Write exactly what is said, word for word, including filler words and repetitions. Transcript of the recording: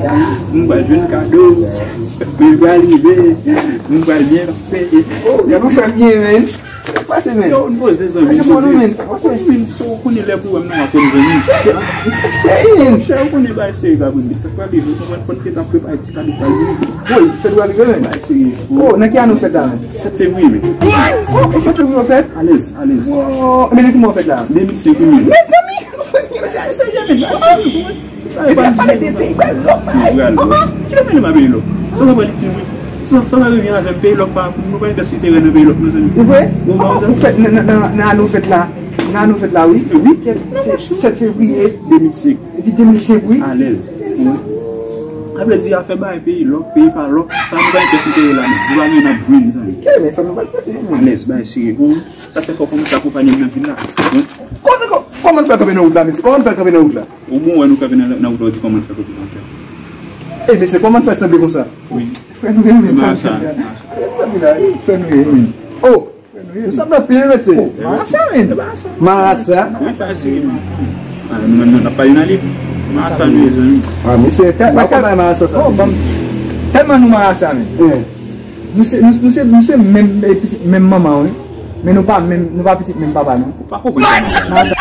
Mwen pral jwenn kado. Mwen pral rive. Mwen pral byen pase. Oh, nou fè m byen, men. Sa k pase, men? Yo, n poze, zanmi, n poze. Sa k pase? Men, so, ou konnen lè pou wè m nan, w ap konn, zanmi. Sa k fè, men? Chè, ou konnen bagay serye ka vin. Fèt pral rive, ou konprann, fò n te ta prepare ti kado pral vini. Woy, fèt pral rive, men. Bagay serye. Oh, nan ki ane w fèt la, men? Sèt fevriye, men. Oh, e sèt fevriye w fèt? Alèz, alèz. Oh, men nan ki mwa w fèt la? De mil senk, wi, men. Mezanmi, nou fè byen, men, sa serye, men. Bagay serye, ou konprann? Epi ap pale de peyi bay lòk bagay. Anhan, ki lè mele m a peyi lòk? Sa sa pral itil mwen? Sa sa revyen avè m peyi lòk pa pou mwen, pa envesti teren nan peyi lòk non, zanmi. Ou vre? Ou fèt nan ane w fèt la. Nan ane w fèt la, wi. Wi. Se sèt fevriye. De mil senk. Epi de mil senk, wi. Alèz. Sa vle di afè bay peyi lòk, peyi pa lòk, sa nou pa envesti teren la non. Nou pa gen n ap jwenn, zanmi. Ke men fè nou pral fèt, men. Alèz, bay serye. Sa fè fò kòmanse akonpanye m nan vil la. Kòman fè kanpe nan wout la, mesye? Kòman fè kanpe nan wout la? Ou bon wè nou kanpe nan, nan wout la, ou di kòman fè kanpe nan wout la. E mesye, kòman fè sanble konsa? Wi. Frè nou renmen sa, mesye. Frè nou renmen. Oh! Nou sanble anpil, mesye. Marasa, men. Marasa? Wi, sa se. Ah, nou menm nou n ap pale nan li. Marasa nou ye, zanmi. Ah, mesye, tèlman nou marasa sa, mesye. Tèlman nou marasa, men. Nou se, nou, nou se, nou se menm, eh, pitit menm manman, wi. Men nou pa menm, nou pa pitit menm papa, non. Ou pa konprann sa.